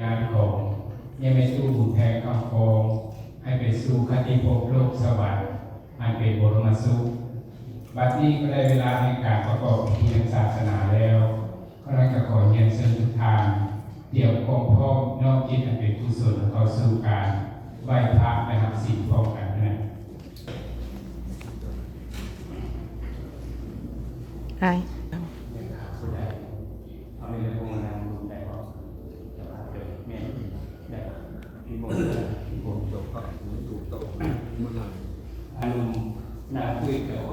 ງານຂອງຍາແມ່ຕູ້ບຸນແພງຄຳຟອງ ໃຫ້ໄປສູ່ຄະຕິພົບໂລກສະຫວັນ ອັນເປັນບໍລົມະສຸກ. ບັດນີ້ກໍໄດ້ເວລາແຫ່ງການປະກອບພິທີທາງສາສະໜາແລ້ວ, ຂ້າພະເຈົ້າກໍຂໍຮຽນເຊີນທຸກທ່ານ ຕຽມຄວາມພ້ອມນ້ອມຈິດອັນເປັນກຸສົນເຂົ້າສູ່ການໄຫວ້ພະ ແລະ ຮັບສິນພ້ອມກັນເນາະ. ອ້າຍ ເອົາເລີຍ ພວກມານັ່ງລົງໄດ້ບໍ່? ຈະພາເກີດແມ່ນໄດ້ບໍ່? ນິມົນ ນິມົນ ຈົບກໍ ອານຸມນາຄຸຍກັບ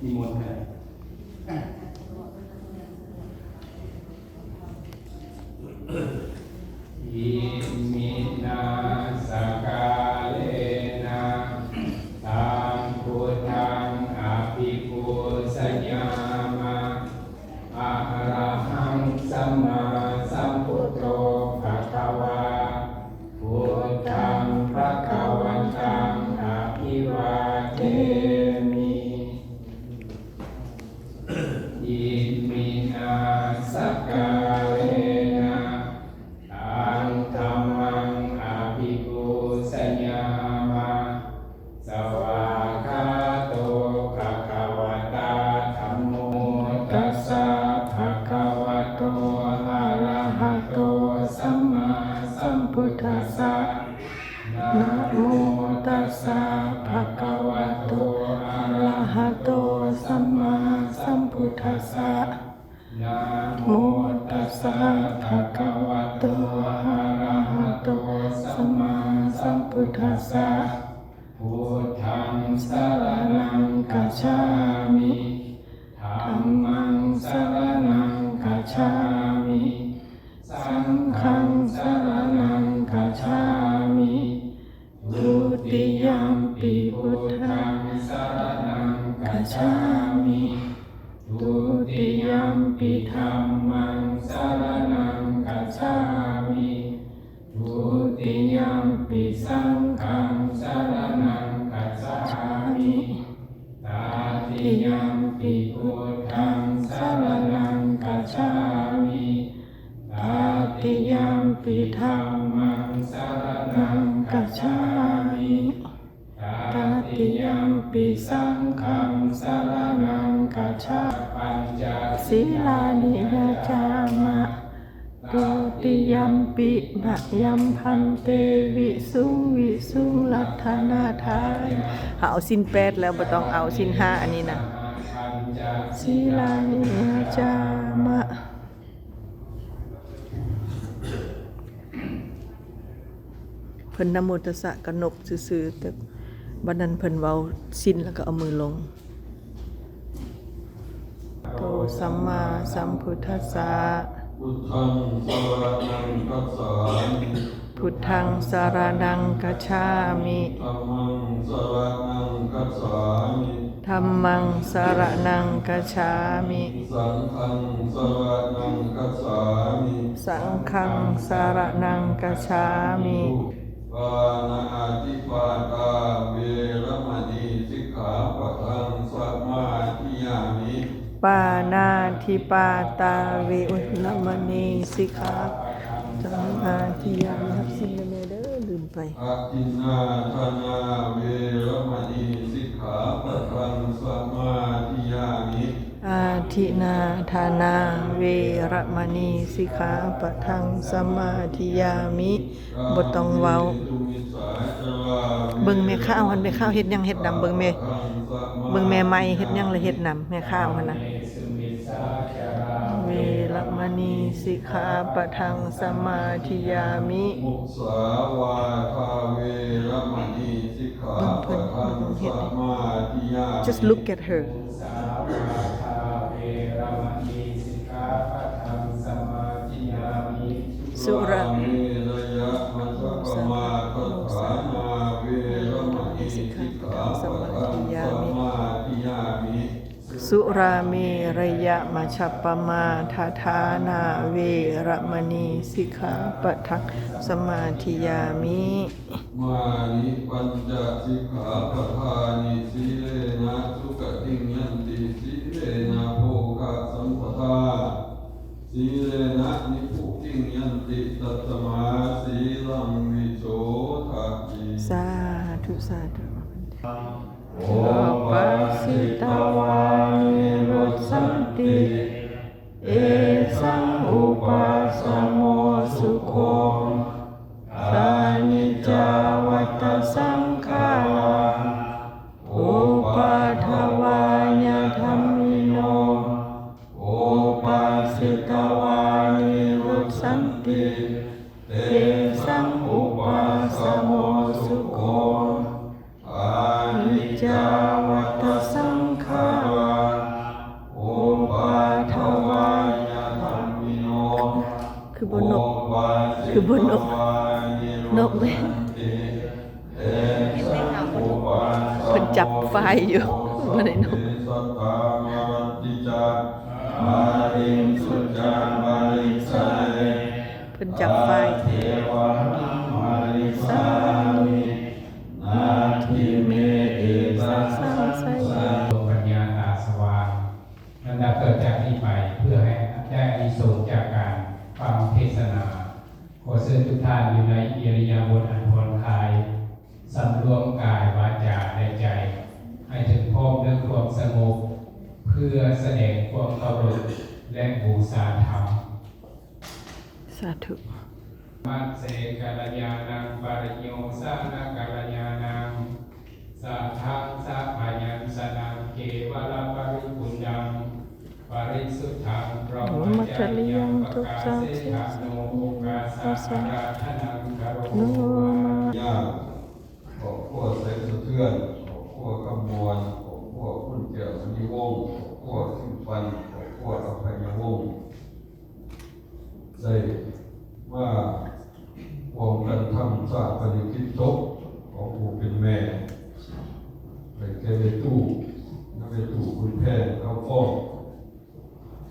ນິມົນກັນ. ອິມິນາສະກາເລນະ ຕັງ ພຸດທັງ ອະພິປູຊະຍາມະ. ອະລະຫັງ ສຳມາສຳພຸດໂທ ພະຄະວາ. ພຸດທັງ ພະຄະວັນຕັງ ອະພິວາເທມິ. ອິມິນາສະກາເລນະ ຕັງ ທຳມັງ ອະພິປູຊະຍາມະ. ສະວາກຂາໂຕ ພະຄະວະຕາ ທຳໂມ ຕັດສະ ພະຄະວະໂຕ ອະລະຫະໂຕ ສຳມາສຳພຸດທັດສະ. ນະໂມຕັດສະ ພະຄະວະໂຕ ອະລະຫະໂຕ ສຳມາສຳພຸດທັດສະ. ນະໂມຕັດສະ ພະຄະວະໂຕ ອະລະຫະໂຕ ສຳມາສຳພຸດທັດສະ. ພຸດທັງ ສະລະນັງ ກັດສາມິ. ທຳມັງ ສະລະນັງ ກັດສາມິ. ສັງຄັງ ສະລະນັງ ກັດສາມິ. ທຸຕິຍຳປິ ພຸດທັງ ສະລະນັງ ກັດສາມິ. ທຸຕິຍຳປິ ທຳມັງ ສະລະນັງ ກັດສາມິ. ທຸຕິຍຳປິ ສັງຄັງ ສະລະນັງ ກັດສາມິ. ຕະຕິຍຳປິ ພຸດທັງ ສະລະນັງ ກັດສາມິ. ຕະຕິຍຳປິ ທຳມັງ ສະລະນັງ ກັດສາມິ. ຕະຕິຍຳປິ ສັງຄັງ ສະລະນັງ ກັດສາ. ປັນຈະ ສີລານິ ຍະຈາມະ. ຕະຕິຍຳປິ ມະຍັງ ພັນເຕ ວິສຸງ ວິສຸງ ລັດຖະນາທາຍະ. ເຮົາເອົາສິນແປດແລ້ວ ບໍ່ຕ້ອງເອົາສິນຫ້າ ອັນນີ້ນະ. ສີລານິ ຍະຈາມະ. ເພິ່ນນະໂມຕັດສະກະນົບຊື່ໆ ແຕ່ບັດນັ້ນເພິ່ນເວົ້າສິນແລ້ວກໍເອົາມືລົງ. ໂຕ ສຳມາສຳພຸດທັດສະ. ພຸດທັງ ສະລະນັງ ກັດສາມິ. ພຸດທັງ ສະລະນັງ ກັດສາມິ. ທຳມັງ ສະລະນັງ ກັດສາມິ. ທຳມັງ ສະລະນັງ ກັດສາມິ. ສັງຄັງ ສະລະນັງ ກັດສາມິ. ສັງຄັງ ສະລະນັງ ກັດສາມິ. ປານາຕິປາຕາ ເວລະມະນີ ສິກຂາປະທັງ ສະມາທິຍາມິ. ປານາທິປາຕາ ເວລະມະນີ ສິກຂາປະທັງ ສະມາທິຍາມິ. ຮັບສິນແດ່ແມ່ເດີ ລືມໄປ. ອະທິນນາທານາ ເວລະມະນີ ສິກຂາປະທັງ ສະມາທິຍາມິ. ອາທິນນາທານາ ເວລະມະນີ ສິກຂາປະທັງ ສະມາທິຍາມິ. ບໍ່ຕ້ອງເວົ້າ. ເບິ່ງແມ່ຄ້າເຮົາຫັ້ນ ແມ່ຄ້າເຮັດຫຍັງເຮັດນຳ ເບິ່ງແມ່ ເບິ່ງແມ່ໃໝ່ເຮັດຫຍັງລະເຮັດນຳ ແມ່ຄ້າເຮົາຫັ້ນນະ. ເວລະມະນີ ສິກຂາປະທັງ ສະມາທິຍາມິ. ມຸສາວາທາ ເວລະມະນີ ສິກຂາປະທັງ ສະມາທິຍາມິ. Just look at her. ສຸລາເມຣະຍະມັດຈະປະມາທັດຖານາ ເວລະມະນີ ສິກຂາປະທັງ ສະມາທິຍາມິ. ສຸລາເມຣະຍະມັດຈະປະມາທັດຖານາ ເວລະມະນີ ສິກຂາປະທັງ ສະມາທິຍາມິ. ມານິ ປັນຈະ ສິກຂາປະທານິ. ສີເລນະ ສຸຂະຕິງ ຍັນຕິ ສີເລນະ ໂພຄະ ສຳປະທາ ສີເລນະ ນິບພຸຕິ ยังติตัสมาสีลังวิโสทะเย สาธุ สาธุ โอปัสสิตวานิรุสสันติ เตสังอุปัสสโมสุโข อานิจจาวัตตสังขารา อุปาทวายธัมมิโน โอปัสสิตวานิรุสสันติ เตสังอุปัสสโมสุโข อานิจจาวัตตสังขารา อุปาทวายธัมมิโน คือบ่นก คือบ่นก นกแม่น เพิ่นจับฝ้ายอยู่ บ่ได้นก ເພິ່ນຈັບໄວ້ ສາທິ ປັນຍາຕາສະຫວ່າງ. ລຳດັບຕໍ່ຈາກນີ້ໄປ ເພື່ອໃຫ້ໄດ້ອານິສົງຈາກການຟັງເທດສະໜາ, ຂໍເຊີນທຸກທ່ານຢູ່ໃນອິລິຍາບົດອັນຜ່ອນຄາຍ, ສຳລວມກາຍ, ວາຈາ ແລະ ໃຈ ໃຫ້ເຖິງພ້ອມດ້ວຍຄວາມສະຫງົບ, ເພື່ອສະແດງຄວາມເຄົາລົບ ແລະ ບູຊາທຳ. ສາທຸ. ມັດເສກັນລະຍານັງ ປະລິໂຍສານະກັນລະຍານັງ ສະທັງສະພະຍັນຊະນະເກວະລະປະລິປຸນດັງ ປະລິສຸດທັງ ບຣະມະຈະລິຍັງ ປະກາເສທະໂນ ໂອກາສະອາຣາທະນັງ ກະໂຣມາ ຍາກ ຄອບຄົວແສງສະເທືອນ, ຄອບຄົວຄຳມ່ວນ, ຄອບຄົວຄຸນແກ້ວມະນີວົງ, ຄອບຄົວສິງປັນ, ຄອບຄົວອະໄພຍະວົງ ໄດ້ມາຮ່ວມກັນທຳຊາປະນະກິດສົບຂອງຜູ້ເປັນແມ່ ໄດ້ແກ່ແມ່ຕູ້ ແມ່ຕູ້ບຸນແພງ ຄຳຟອງ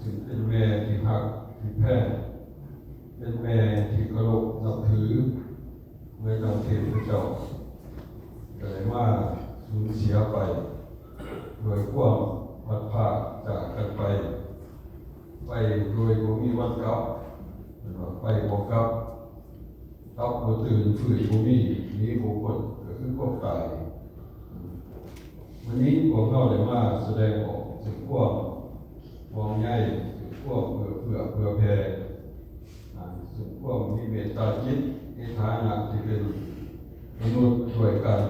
ຊຶ່ງເປັນແມ່ທີ່ຮັກທີ່ແພງ ເປັນແມ່ທີ່ເຄົາລົບນັບຖື ເມື່ອນຳເທບພະເຈົ້າ ກໍໄດ້ມາສູນເສຍໄປ ດ້ວຍຄວາມພັດພາກຈາກກັນໄປ ໄປໂດຍບໍ່ມີວັນກັບ ເພິ່ນວ່າໄປບໍ່ກັບ ກັບບໍ່ຕື່ນ ຟື້ນບໍ່ມີ ໜີບໍ່ພົ້ນ ກໍຄືຄວາມຕາຍ. ມື້ນີ້ພວກເຮົາໄດ້ມາສະແດງອອກເຖິງຄວາມຫ່ວງໃຍ, ເຖິງຄວາມເອື້ອເຟື້ອເຜື່ອແຜ່, ອາ, ເຖິງຄວາມມີເມດຕາຈິດ ໃນຖານະທີ່ເປັນມະນຸດດ້ວຍກັນ,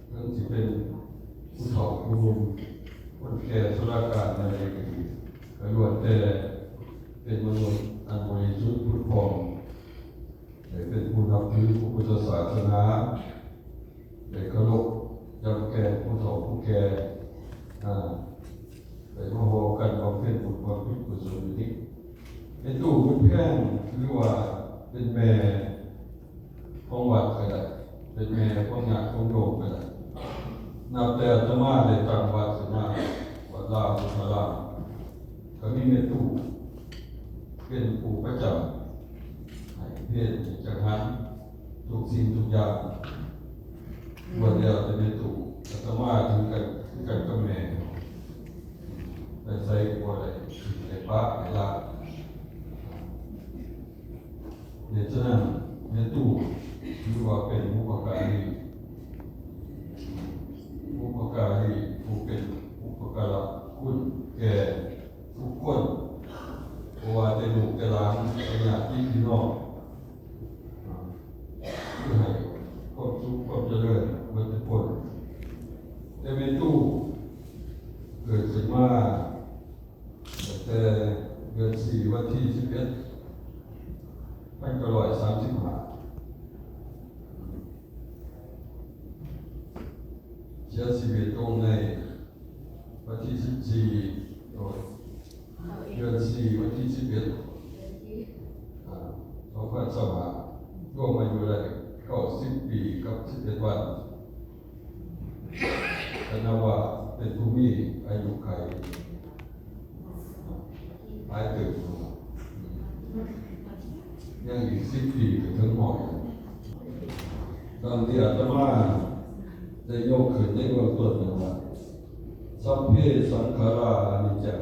ເຖິງຊິເປັນຜູ້ເຖົ້າຜູ້ໜຸ່ມ, ຄົນແກ່ຊົລາການແນວໃດກໍດີ, ກໍລ້ວນແຕ່ເປັນມະນຸດອັນບໍລິສຸດຜຸດຜ່ອງ. ໄດ້ເປັນຜູ້ນັບຖືພະພຸດທະສາສະໜາ, ໄດ້ເຄົາລົບຢຳແກ່ຜູ້ເຖົ້າຜູ້ແກ່, ອາ, ໄດ້ມາຮ່ວມກັນບຳເພັນບຸນບຳເພັນກຸສົນຢູ່ນີ້. ແມ່ຕູ້ບຸນແພງ ຫຼືວ່າເປັນແມ່ຂອງວັດກໍໄດ້, ເປັນແມ່ຂອງຍາດຂອງໂຍມກໍໄດ້. ນັບແຕ່ອາດຕະມາໄດ້ຕັ້ງວັດຂຶ້ນມາ, ວັດລາວບຸດທາລາມ, ກໍມີແມ່ຕູ້ ເປັນຜູ້ປະຈຳ ໃຫ້ເພນໃຫ້ຈັງຫັນທຸກສິ່ງທຸກຢ່າງ. ບວດແລ້ວແຕ່ແມ່ຕູ້, ອາດຕະມາຖືກັນ ຄືກັນກັບແມ່, ໄປໃສກໍບໍ່ໄດ້ ໄດ້ປະໄດ້ລະ. ເຫດສະນັ້ນ ແມ່ຕູ້ຖືວ່າເປັນບຸບພະກາລີ, ບຸບພະກາລີ ຜູ້ເປັນອຸປະກາລະຄຸນແກ່ທຸກຄົນ, ບໍ່ວ່າແຕ່ລູກແຕ່ຫຼານ, ແຕ່ຍາດຕິພີ່ນ້ອງ, ເພື່ອໃຫ້ຄວາມສຸກຄວາມຈະເລີນເບິດທຸກຄົນ. ແຕ່ແມ່ຕູ້ເກີດຂຶ້ນມາ ຕັ້ງແຕ່ເດືອນສີ່ ວັນທີສິບເອັດ ພັນເກົ້າຮ້ອຍສາມສິບຫ້າ ເສຍຊີວິດລົງໃນວັນທີສິບສີ່ ເດືອນສີ່ ວັນທີສິບເອັດ ອາ ສອງພັນຊາວຫ້າ ລວມອາຍຸໄດ້ເກົ້າສິບປີກັບສິບເອັດວັນ. ກໍນັບວ່າເປັນຜູ້ມີອາຍຸໄຂຫຼາຍເຕີບ, ຍັງອີກສິບປີກໍເຖິງຮ້ອຍ. ດັ່ງທີ່ອາດຕະມາໄດ້ຍົກຂຶ້ນໃນເບື້ອງຕົ້ນນັ້ນວ່າ ສັບເພສັງຂາຣາອະນິດຈັງ.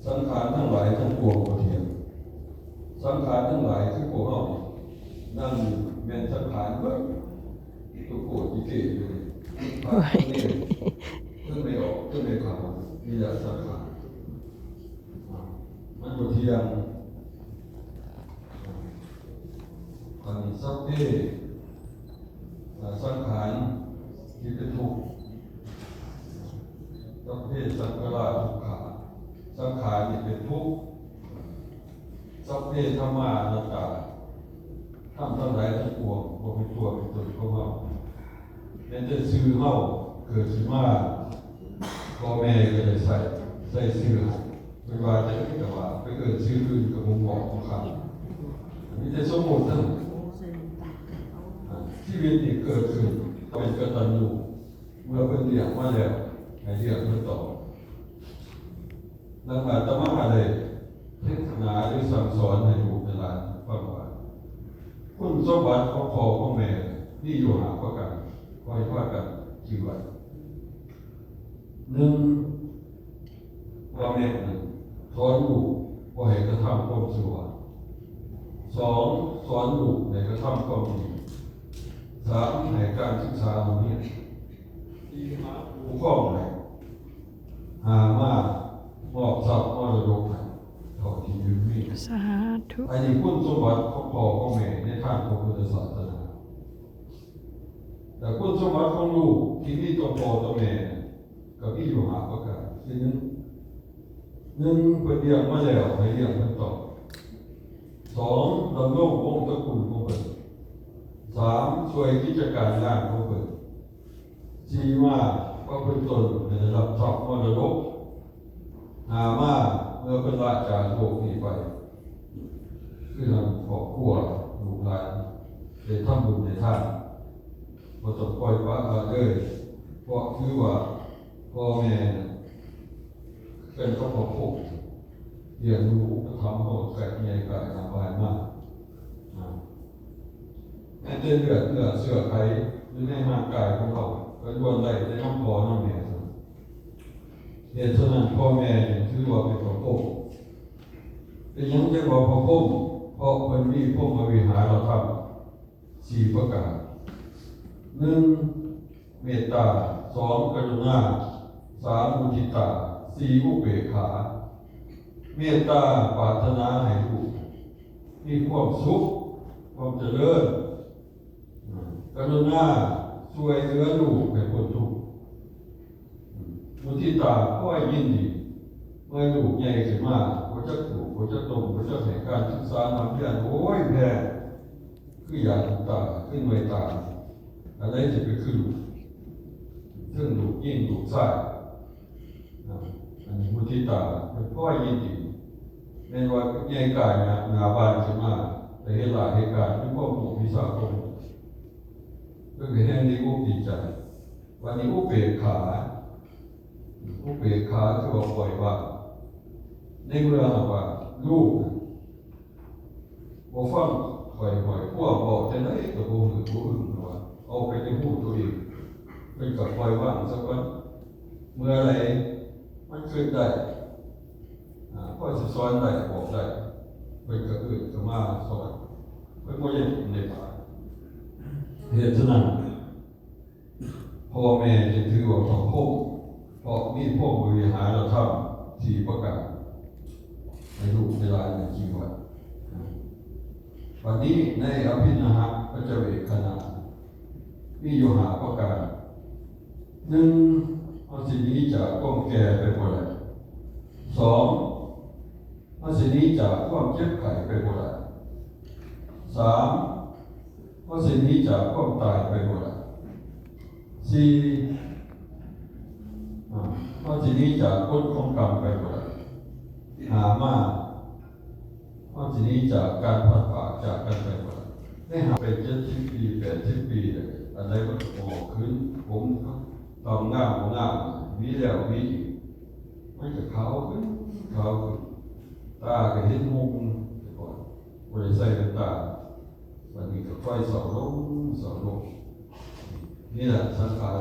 ສັງຂານທັງຫຼາຍທັງປວງບໍ່ທ່ຽງ. ສັງຂານທັງຫຼາຍຄືພວກເຮົານີ້ ນັ່ງຢູ່ແມ່ນສັງຂານເບິດ ໂຕໂກດອີເກຢູ່ນີ້ ໂອ້ຍ ເທິງໄດ້ອອກ ເທິງໄດ້ເຂົ້າ ມີແຕ່ສັງຂານ ມັນບໍ່ທ່ຽງ ອັນນີ້ ສັບເພ ສັງຂານທີ່ເປັນທຸກ ສັບເພສັງຂາລາທຸກຂາ ສັງຂານນີ້ເປັນທຸກ ສັບເພທຳມາອະນັດຕາ ທຳທັງຫຼາຍທັງປວງບໍ່ເປັນຕົວເປັນຕົນຂອງເຮົາ ແມ່ນແຕ່ຊື່ເຮົາເກີດຂຶ້ນມາ ພໍ່ແມ່ກໍໄດ້ໃສ່ ໃສ່ຊື່ໃຫ້ ເພິ່ນວ່າຈັ່ງໃດກໍວ່າ ໄປເອີ້ນຊື່ອື່ນກໍບໍ່ເໝາະບໍ່ຄຳ ມີແຕ່ສົມມຸດເທົ່ານັ້ນ ອາ ຊີວິດນີ້ເກີດຂຶ້ນເປັນກະຕັນຍູ ເມື່ອເພິ່ນລ້ຽງມາແລ້ວ ໃຫ້ລ້ຽງເພິ່ນຕໍ່. ດັ່ງອາດຕະມາໄດ້ເທດສະໜາ ຫຼື ສັ່ງສອນໃຫ້ລູກໃຫ້ຫຼານຟັງວ່າ ຄຸນສົມບັດຂອງພໍ່ຂອງແມ່ມີຢູ່ຫ້າປະການ ຂໍໃຫ້ພາກັນຈື່ໄວ້. ໜຶ່ງ ພໍ່ແມ່ນັ້ນສອນລູກບໍ່ໃຫ້ກະທຳຄວາມຊົ່ວ. ສອງ ສອນລູກໃຫ້ກະທຳຄວາມດີ. ສາມ ໃຫ້ການສຶກສາເຮົາເຮຍ. ສີ່ ຫາຄູ່ຄອງໃຫ້. ຫ້າ ມາມອບຊັບມໍລະດົກໃຫ້ເທົ່າທີ່ມີ. ສາທຸ. ອັນນີ້ຄຸນສົມບັດຂອງພໍ່ຂອງແມ່ໃນທາງຂອງພຸດທະສາສະໜາ. ແລະ ຄຸນສົມບັດຂອງລູກທີ່ມີຕໍ່ພໍ່ຕໍ່ແມ່ກໍມີຢູ່ຫ້າປະການ. ທີໜຶ່ງ ໜຶ່ງ ເພິ່ນລ້ຽງມາແລ້ວໃຫ້ລ້ຽງເພິ່ນຕອບ. ສອງ ດຳລົງວົງຕະກຸນຂອງເພິ່ນ. ສາມ ຊ່ວຍກິດຈະການງານຂອງເພິ່ນ. ສີ່ ມາປະພຶດຕົນໃຫ້ໄດ້ຮັບຊັບມໍລະດົກ. ຫ້າ ມາເມື່ອເພິ່ນລະຈາກໂລກນີ້ໄປ ຄືທາງຄອບຄົວລູກຫຼານໄດ້ທຳບຸນໃຫ້ທານ ບໍ່ຕ້ອງປ່ອຍປະລະເລີຍ ເພາະຖືວ່າພໍ່ແມ່ເປັນພະພາພະພົມ ລ້ຽງດູອຸປະຖຳເຮົາແຕ່ໃຫຍ່ກາຍອາບາຍມາ ແມ່ນແຕ່ເລືອດເນື້ອເຊື້ອໄຂຢູ່ໃນຮ່າງກາຍຂອງເຮົາ ກໍລ້ວນໄດ້ແຕ່ນຳພໍ່ນຳແມ່ເທົ່ານັ້ນ. ເຫດສະນັ້ນ ພໍ່ແມ່ຈຶ່ງຖືວ່າເປັນພະພົມ. ເປັນຫຍັງຈຶ່ງວ່າພະພົມ? ເພາະເພິ່ນມີພົມມະວິຫາລະທຳສີ່ປະການ. ໜຶ່ງ ເມດຕາ. ສອງ ກະລຸນາ. ສາມ ມຸທິຕາ. ສີ່ ອຸເບກຂາ. ເມດຕາປາດຖະໜາໃຫ້ລູກມີຄວາມສຸກ, ຄວາມຈະເລີນ. ກະລຸນາຊ່ວຍເຫຼືອລູກໃຫ້ພົ້ນທຸກ. ມຸທິຕາຄອຍຍິນດີເມື່ອລູກໃຫຍ່ຂຶ້ນມາ, ບໍ່ຈັກດູກ, ບໍ່ຈັກດົມ, ບໍ່ຈັກໃຫ້ການສຶກສານຳຮຽນ. ໂອ້ຍ ແພງ ຄືຢານ້ຳຕາ, ຄືໜ່ວຍຕາ. ອັນໃດຊິໄປຄືລູກ? ເຖິງລູກຍິງລູກຊາຍ. ອາ ອັນນີ້ມຸທິຕາ ເພິ່ນພໍຍິນດີ. ແມ່ນວ່າໃຫຍ່ກາຍໜ້າ ໜ້າບ້ານຂຶ້ນມາ ໄປເຮັດລາດເຮັດການ ມີຄວາມຮູ້ວິຊາຄວາມຮູ້ ເພິ່ນກໍແຮ່ງດີອົກດີໃຈ. ບັດນີ້ອຸເບກຂາ, ອຸເບກຂາຄືວ່າປ່ອຍວາງ. ໃນເມື່ອວ່າລູກ ບໍ່ຟັງຂ້ອຍ ຂ້ອຍຄວາມເວົ້າຈັ່ງໃດກໍບໍ່ຫືດບໍ່ອຶງ ເພິ່ນວ່າ ເອົາໄປແຕ່ຮູ້ຕົວເອງ. ເພິ່ນກໍປ່ອຍວາງຊະກ່ອນ. ເມື່ອໃດມັນຄິດໄດ້ ອາ ພໍຊິສອນໄດ້ ບອກໄດ້ ເພິ່ນກໍເອີ້ນເຂົ້າມາສອນ. ເພິ່ນບໍ່ຍັງໃນບາດ. ເຫດສະນັ້ນ ພໍ່ແມ່ຈຶ່ງຖືວ່າພະພົມ ເພາະມີພົມມະວິຫາລະທຳສີ່ປະການ ໃຫ້ລູກໃຫ້ຫຼານໄດ້ຈື່ໄວ້. ບັດນີ້ໃນອະພິນະຫະປັດຈະເວກຂະນະ ມີຢູ່ຫ້າປະການ. ໜຶ່ງ ເຮົາຊິໜີຈາກຄວາມແກ່ໄປບໍ່ໄດ້. ສອງ ເຮົາຊິໜີຈາກຄວາມເຈັບໄຂ້ໄປບໍ່ໄດ້. ສາມ ເຮົາຊິໜີຈາກຄວາມຕາຍໄປບໍ່ໄດ້. ສີ່ ເຮົາຊິໜີຈາກກົດຂອງກຳໄປບໍ່ໄດ້. ຫ້າ ມາ ເຮົາຊິໜີຈາກການພັດພາກຈາກກັນໄປບໍ່ໄດ້. ໄດ້ຫາໄປເຈັດສິບປີ ແປດສິບປີ ອັນໃດມັນກໍງອກຂຶ້ນ ຜົມ ດຳງາມບໍ່ງາມ ມີແລ້ວມີອີກ ມັນກໍຂາວຂຶ້ນ ຂາວຂຶ້ນ ຕາກໍເຫັນຮຸ່ງ ແຕ່ກ່ອນບໍ່ໄດ້ໃສ່ແວ່ນຕາ ບັດນີ້ກໍຄ່ອຍເຊົາລົງ ເຊົາລົງ. ນີ້ແຫຼະສັງຂານ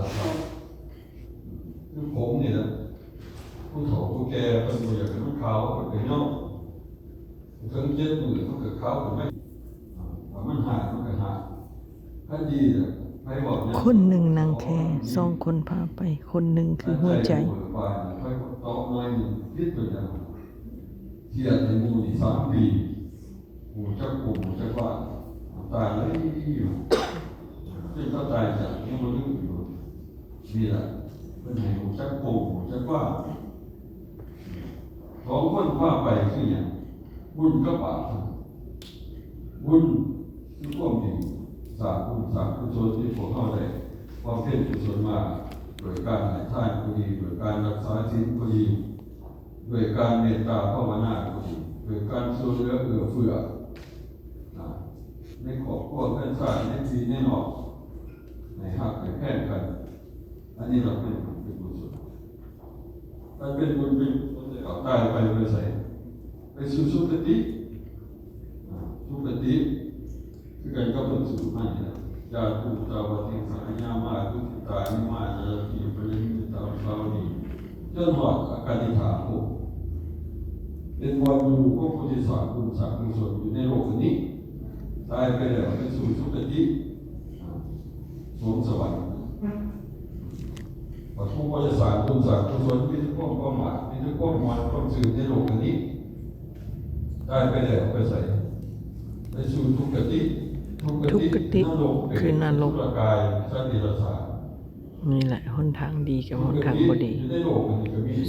ຄືຜົມນີ້ແຫຼະ ຜູ້ເຖົ້າຜູ້ແກ່ເພິ່ນບໍ່ຢາກໃຫ້ມັນຂາວ ເພິ່ນກໍຍ້ອມ. ເຖິງເຈັດມື້ມັນກໍຂາວຂຶ້ນມາ ຖ້າມັນຮ້າຍມັນກໍຮ້າຍ ຄັນດີນະ ໃຜເວົ້າຫຍັງ ຄົນໜຶ່ງນັ່ງແຄ່ ສອງຄົນພາໄປ ຄົນໜຶ່ງຄືຫົວໃຈ. ໃຈເປີດບານ ໃຜກໍຕອບໜ້ອຍໜຶ່ງ ຜິດເປັນຫຍັງ ເທດໃຫ້ໝູ່ນີ້ສາມປີ ຮູ້ຈັກກຸ້ມຮູ້ຈັກວາງ ນ້ຳຕາໄຫຼຢູ່ ຈົນເຂົາຕາຍຈາກຍັງບໍ່ລືມຢູ່. ນີ້ລະ ເພິ່ນໃຫ້ຮູ້ຈັກກົງ ຮູ້ຈັກວາງ ສອງຄົນພາໄປຄືຫຍັງ? ບຸນກັບບາບ. ບຸນຄືຄວາມດີ ສ້າງບຸນສ້າງກຸສົນທີ່ພວກເຮົາໄດ້ບຳເພັນກຸສົນມາ ດ້ວຍການໃຫ້ທານກໍດີ ດ້ວຍການຮັກສາສິນກໍດີ ດ້ວຍການເມດຕາພາວະນາກໍດີ ດ້ວຍການຊ່ວຍເຫຼືອເອື້ອເຟື້ອ ໃນຄອບຄົວເຮືອນຊາດ ໃນພີ່ໃນນ້ອງ ໃຫ້ຮັກໃຫ້ແພງກັນ ອັນນີ້ລະເປັນບຸນເປັນກຸສົນ. ຄັນເປັນບຸນເປັນກຸສົນແລ້ວ ຕາຍໄປໄປໃສ? ໄປສູ່ສຸຄະຕິ ອາ ສຸຄະຕິ ຄືກັນກັບເພິ່ນສູດມານີ້ລະ ຢາຕູຕາວະຕິງສະຫະຍາມາ ຕຸສິຕານິມາ ຈາລະທີ ປະຍະມິຕາ ສາວະດີ ຈົນຮອດອາການິຖາພູມ ເປັນບ່ອນຢູ່ຂອງຜູ້ທີ່ສ້າງບຸນສ້າງກຸສົນຢູ່ໃນໂລກອັນນີ້ ຕາຍໄປແລ້ວໄປສູ່ສຸຄະຕິ ສວງສະຫວັນ. ບັດຜູ້ບໍ່ໄດ້ສ້າງບຸນສ້າງກຸສົນ ມີແຕ່ຄວາມປະໝາດ ມີແຕ່ຄວາມມ່ວນຄວາມຊື່ນໃນໂລກອັນນີ້ ຕາຍໄປແລ້ວໄປໃສ? ໄປສູ່ທຸກກະຕິ ທຸກກະຕິ ທຸກກະຕິ ຄືນະລົກ ເປັນສຸລະກາຍ ສັດເດຍລະສານ. ນີ້ແຫຼະຫົນທາງດີກັບຫົນທາງບໍ່ດີ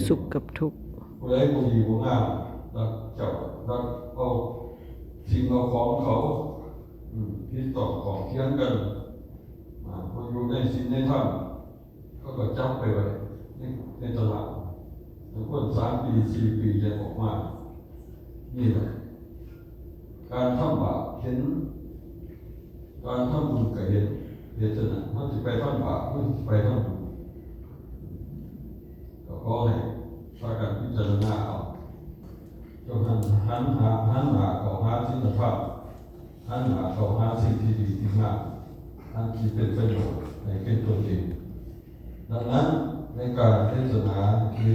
ສຸກກັບທຸກ. ຜູ້ໃດບໍ່ດີບໍ່ງາມ ລັກເຈົ້າລັກເອົາສິ່ງເອົາຂອງເຂົາ ຜິດຕ້ອງຂ້ອງທຽງກັນ ບໍ່ຢູ່ໃນສິນໃນທຳ ເຂົາກໍຈັບໄປໄວ້ໃນ ໃນຕະລາງ ບາງຄົນສາມປີ ສີ່ປີ ຈັ່ງອອກມາ. ນີ້ແຫຼະ ການທຳບາບເຫັນ ການທຳບຸນກໍເຫັນ ເຮັດຈັ່ງນັ້ນ ເຮົາຊິໄປທຳບາບ ຫຼືຊິໄປທຳບຸນ ກໍຂໍໃຫ້ພາກັນພິຈາລະນາເອົາ. ຈົ່ງຫັນ ຫັນຫາ ຫັນໜ້າເຂົ້າຫາສິນລະທຳ ຫັນໜ້າເຂົ້າຫາສິ່ງທີ່ດີທີ່ງາມ ອັນທີ່ເປັນປະໂຫຍດໃຫ້ແກ່ຕົນເອງ. ດັ່ງນັ້ນ ໃນການເທດສະໜາ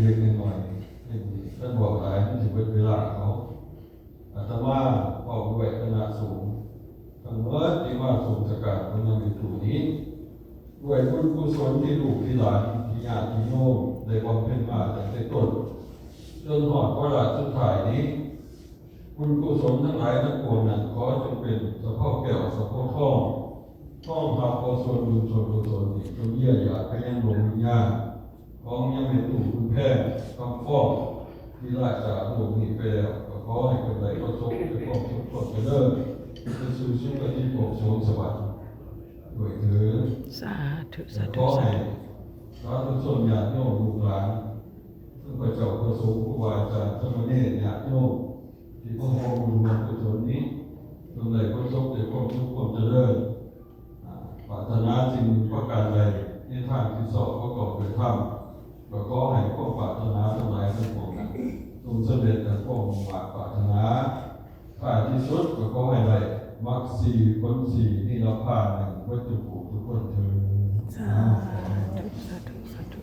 ເລັກໆນ້ອຍໆນີ້ ຄັນເວົ້າຫຼາຍມັນຊິເບິດເວລາເຂົາ. ອາດຕະມາພ້ອມດ້ວຍຄະນະສົງທັງໝົດທີ່ມາຊົມສະການຂອງຍາມມີຕູ້ນີ້ ດ້ວຍບຸນກຸສົນທີ່ລູກທີ່ຫຼານ ທີ່ຍາດທີ່ໂຍມໄດ້ບຳເພັນມາຕັ້ງແຕ່ຕົ້ນ ຈົນຮອດວາລະສຸດທ້າຍນີ້ ບຸນກຸສົນທັງຫຼາຍທັງປວງນັ້ນ ຂໍຈົ່ງເປັນສະເພົາແກ້ວສະເພົາທອງ ນ້ອມຮັບເອົາສ່ວນບຸນສ່ວນກຸສົນນີ້ ຈົ່ງເຢີຍຢາໄປຍັງດວງວິນຍານຂອງຍາແມ່ຕູ້ບຸນແພງ ຄຳຟອງ ທີ່ລາຈາກໂລກນີ້ໄປແລ້ວ ກໍຂໍໃຫ້ເພິ່ນໄດ້ປະສົບແຕ່ຄວາມສຸກຄວາມຈະເລີນ ໄປສູ່ສຸຄະຕິພົບສວງສະຫວັນດ້ວຍເທີ້ນ. ສາທຸ ສາທຸ ຂໍໃຫ້ສາທຸຊົນຍາດໂຍມລູກຫຼານ ເຊິ່ງພະເຈົ້າພະສົງ ຄູບາອາຈານ ສາມະເນນ ຍາດໂຍມ ທີ່ມາຮ່ວມບຸນຮ່ວມກຸສົນນີ້ ຈົ່ງໄດ້ປະສົບແຕ່ຄວາມສຸກຄວາມຈະເລີນ. ອາ ປາດຖະໜາສິ່ງປະການໃດ ໃນທາງທີ່ຊອບປະກອບດ້ວຍທຳ ກໍຂໍໃຫ້ຄວາມປາດຖະໜາທັງຫຼາຍທັງປວງນັ້ນ ຈົ່ງສຳເລັດດັ່ງຄວາມມຸ່ງມາດປາດຖະໜາ. ທ້າຍທີ່ສຸດກໍຂໍໃຫ້ໄດ້ມັກສີ່ ຜົນສີ່ ນິບພານໜຶ່ງ ເບິດທຸກຜູ້ທຸກຄົນເທີ້ນ. ສາທຸ ສາທຸ ສາທຸ.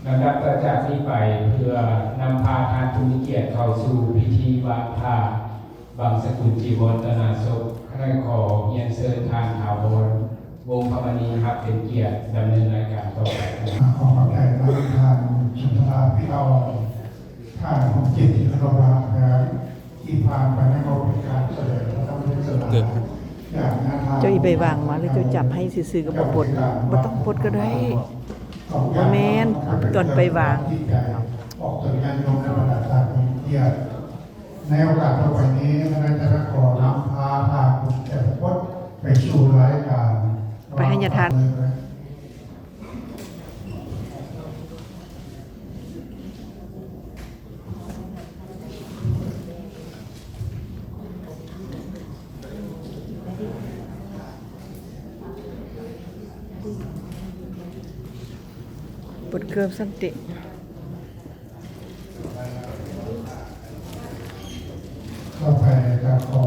ລຳດັບຕໍ່ຈາກນີ້ໄປ ເພື່ອນຳພາທ່ານຜູ້ມີກຽດເຂົ້າສູ່ພິທີວາງຜ້າບັງສະກຸນຈີວອນຕະນາສົບ ຂ້ານ້ອຍຂໍຮຽນເຊີນທ່ານ ຖາວອນ ວົງຄຳມະນີ ຮັບເປັນກຽດດຳເນີນລາຍການຕໍ່ໄປ. ຂໍຂອບໃຈນຳທ່ານ ສຸນທະລາ ພິລາອອນ ທ່ານ ສົມຈິດ ທີ່ເຄົາລົບຮັກແພງ ທີ່ຜ່ານໄປນັ້ນກໍເປັນການສະແດງພະທຳເທດສະນາຢ່າງໜ້າທານ. ເຈົ້າອີ່ໄປວາງມາ ຫຼືເຈົ້າຈັບໃຫ້ຊື່ໆກໍບໍ່ປົດ? ບໍ່ຕ້ອງປົດກໍໄດ້. ບໍ່ແມ່ນ ຕອນໄປວາງ. ອອກຕົນຍາດໂຍມໃນບັນດາທ່ານຜູ້ມີກຽດ ໃນໂອກາດຕໍ່ໄປນີ້ ຄະນະຈະຂໍນຳພາທ່ານແຕ່ລະຄົນໄປສູ່ລາຍການ ໄປໃຫ້ຍາທ່ານ. ບົດເກີມສັນຕິ. ຕໍ່ໄປຈະຂໍ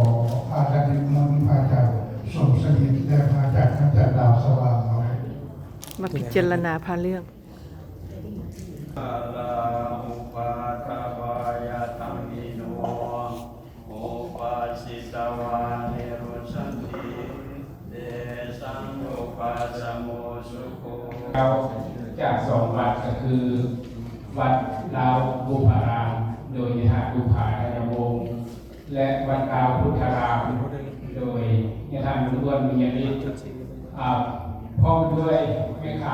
ພະດານນິມົນພະອາຈານສົມສະຫວັດ ແລະ ພະອາຈານ ອາຈານດາວສະຫວ່າງ ມາພິຈາລະນາພະເລື່ອງ. ລາອຸປາທະວາຍະທຳມິໂນ ອຸປາສິຕວານິລຸດສັນຕິ ເຕສັງອຸປາສະໂມສຸໂຄ. ແລ້ວຈາກສອງວັດກໍຄື ວັດລາວບຸບພາລາມ ໂດຍຍະຖາດບຸບພາທະນະວົງ ແລະ ວັດລາວພຸດທະລາມ ໂດຍຍະຖາດບຸນອ້ວນວິຍາລິດ ອາ ພ້ອມດ້ວຍແມ່ຄ້າ